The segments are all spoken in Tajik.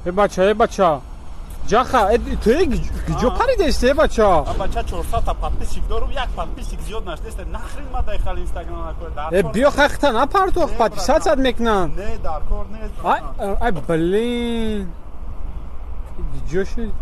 Э бача, э бача. Ҷаха, э ту куҷо паридаисти, э бача? Бача, 400 та подписчик дорум, як подписчик зиёд нашдест. Нахрен ма дай хал Инстаграм накор. Э, биё, хахта напартох, подписаться мекунанд. Не, дар кор нест. Ай, ай, блин. Ҷо шуд?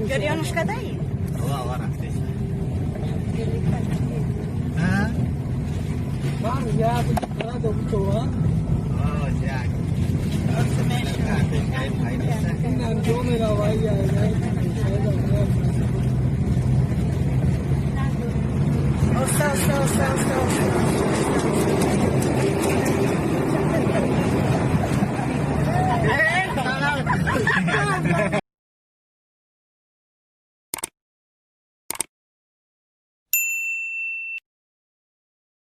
Гирёнушка даи? Оста, оста, оста, оста, оста.